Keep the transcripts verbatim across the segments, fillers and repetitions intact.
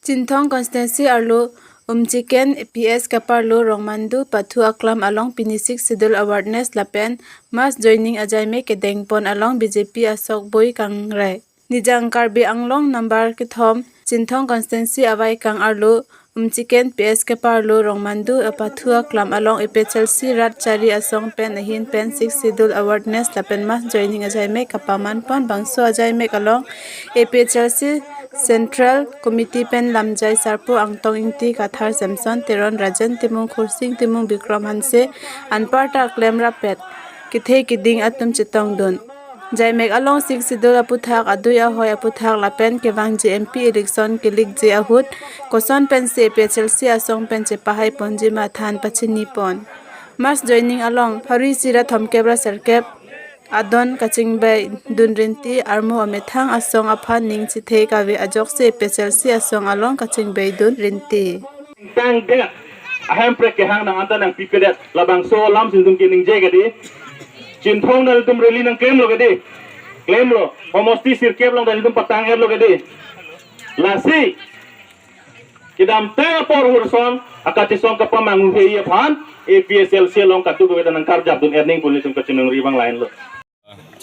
Chinthong constituency arlo Umchiken P S kaparlo Rongmandu Pathu aklam along pini Sixth Schedule awareness lapen mass joining ajaimek kedengpon along B J P asok boi kangrai. Nijang Karbi Anglong number kethom Chinthong constituency avaikang arlo Umchiken P S kaparlo Rongmandu Pathu aklam along A P H L C rat chari asong pen ahin pen Sixth Schedule awareness lapen mass joining ajaimek kapamanpon bangso ajaimek along A P H L C Central Committee pen lamjai sarpo Angtong Ingti, Kathar Samson, Teron Rajen Timung, Khursing Timung, Bikram Hanse anparta klemrap pet kethe keding atum chetongdun. Jaimek along Sixth Schedule aputhak, adui ahoi aputhak lapen kevangji M P election kelikji ahut koson pensi A P H L C asong pen chepahaiponji ma than pachinipon. Mass joining along pharo isi ra thomkep ra sirkep adon kachingbaidun rinti, armu amethang asong aphan ning chethe kave ajoksi A P H L C asong along kachingbaidun rinti. Tangdet ahem prek kehang nang anta nangpipedet labangso alam si nelitum keningje kedi. Chinthong nelitum rally nangklemlo kedi. Klemlo. Homosti sirkep along nelitum patang-etlo kedi. Lasi kedamtang apor hurson akachesong kapamanghu hei aphan A P H L C along kadokave ta nangkarjapdun-et nangji pu nelitum kachiningri abang lahenlo.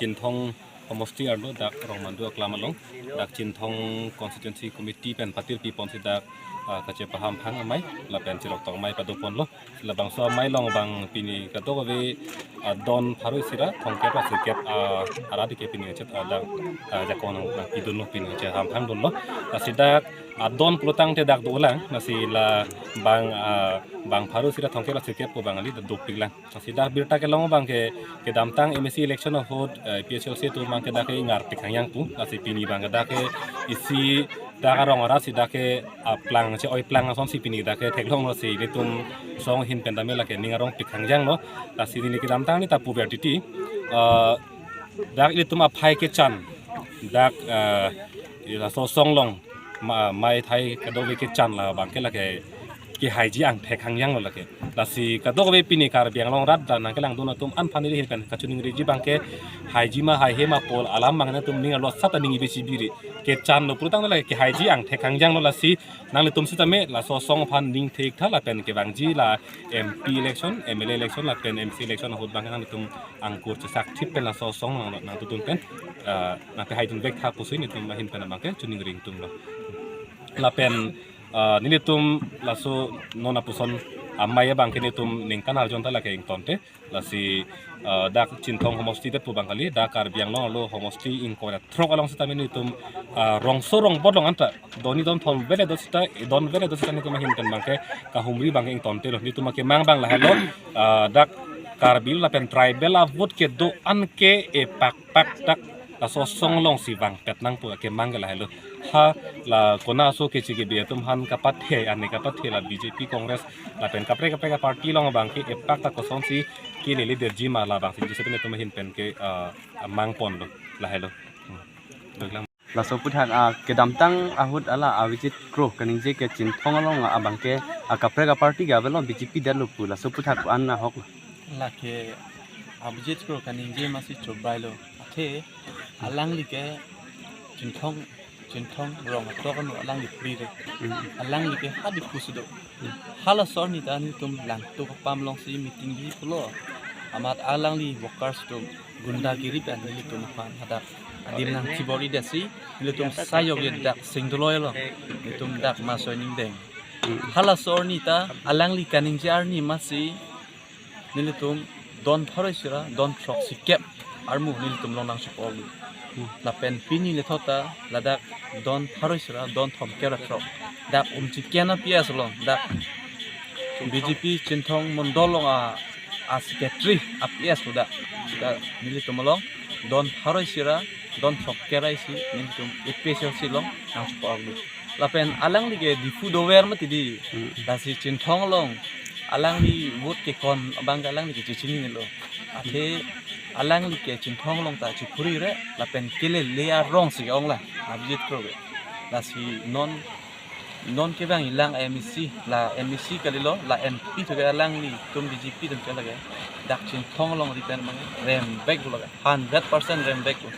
Chinthong homosti arlo dak Rongmandu aklam along dak Chinthong Constituency Committee pen patirpiponsi dak, ah, kachepahamphang amei lapen cheroktok amei padoponlo. Labangso amei along abang pini kadokave, ah, don pharo isi ra thomkep ra sirkep, ah, arat ke pini chet, ah, dak, ah, jakong nang, nangpidunlo, pini chehamphangdunlo. Lasi dak, ah, don pulotangte dak dolang, lasi la bang, ah, bang pharo isi ra thomkep ra sirkep pu abang kali dak dopiklang. Lasi dak birta kelong abang ke, kedamtang M A C election ahut, eh, A P H L C atum abang ke dak ke ingarpik hangyang pu. Lasi pini abang ke dak ke isi dak arong arat si dak ke, ah, plang che-oi plang asonsi pini dak ke theklonglo, si nelitum song ahin pen tame lake ning arongpik hangjanglo. Lasi neli kedamtang neli ta puver titi. Eh, dak ilitum aphai kechan dak, eh, laso asong along ma-, mei thai kadokave kechan la abang ke lake kehaiji angthek hangjanglo lake. Lasi kadokave pini Karbi Anglong rat dak nangkelangdun atum aphan neli ahin pen kachiningriji abang ke haiji ma haihe ma pu alam abang nangtum ning arlo sat aning ibe chibiri. Kechanlo pulotangte lake kehaiji angthek hangjanglo, lasi nanglitum sitame laso asong aphan ning thektha lapen kevangji la M P election, M L A election lapen M C election ahut abang nanglitum angkur chesak thip pen laso asong nang, nangtutun pen, ah, nangkehaidun vektha pusi nelitum ahin pen abang ke chiningri ingtunglo. Lapen, ah, nelitum laso non apuson amei abang ke nelitum ningkan arjon ta lake ingtonte. Lasi, ah, dak Chinthong homosti det pu abang kali, dak Karbi Anglong arlo homosti ingkoi ra throk along sitame nelitum, ah, rongso rongbot along anta don ni don thom vele do sita, don vele do sita nelitum ahin pen abang ke kahumri abang ke ingtontelo. Nelitum akemang abang lahelo, ah, dak Karbi lapen tribal a-vote kedo-an ke epakpak dak laso asong alongsi vangpet nang pu akemang ke lahelo. Ha la kona aso kechi kebe atum aphan kapathe, ane kapathe la B J P, Congress lapen kaprek kaprek a-party along abang ke epak ta kosonsi kelele derji ma labangsi Joseph atum ahin pen ke, ah, mangponlo lahelo. Hmm. Dok lang. Laso aputhak, ah, kedamtang ahut ala Abhijit Kro kaningje ke Chinthong along abang ke, ah, kaprek a-party ke avelo, B J P detlo pu, laso aputhak an ahok. Lake Abhijit Kro kaningje masi chobrailo. Athe alangli ke Chinthong, Chinthong rong atok ano alangli phri re. Hmm. Alangli ke ha Diphu si do. Hmm. Halaso arni ta nelitum Langtuk apam alongsi meeting bi pulo. Amat alangli workers atum gundagiri pen nelitum aphan hadak adim nangchibor-i detsi nelitum sayok ye dak Singdoloi along nelitum dak mass joining deng. Hmm. Halaso arni ta alangli kaningje arni masi nelitum don pharo isi ra don throk sikep armu nelitum along nangchepok-lo. Hmm. Lapen pini lethot ta ladak don pharo isi ra don thomkep ra throk dak Umchiken a-P S along dak B J P Chinthong Mondol along a, a-secretary a-P S lo dak. Dak nelitum along don pharo isi ra don thomkep ra isi nelitum A P H L C along nangchepok-lo. Lapen alangli ke Diphu dover mati di. Hmm. Lasi Chinthong along alangli vote kekon abang ke alangli ke chechinilo. Athe alangli ke Chinthong along ta chiphuri re lapen kelele arong si ong la Abhijit Kro ke. Lasi non, non kevang ilang M A C, la M A C kalilo, la M P thu ke alanglitum B J P atum ke lake dak Chinthong alongri pen abang rembek lo lake, hundred percent rembek lo.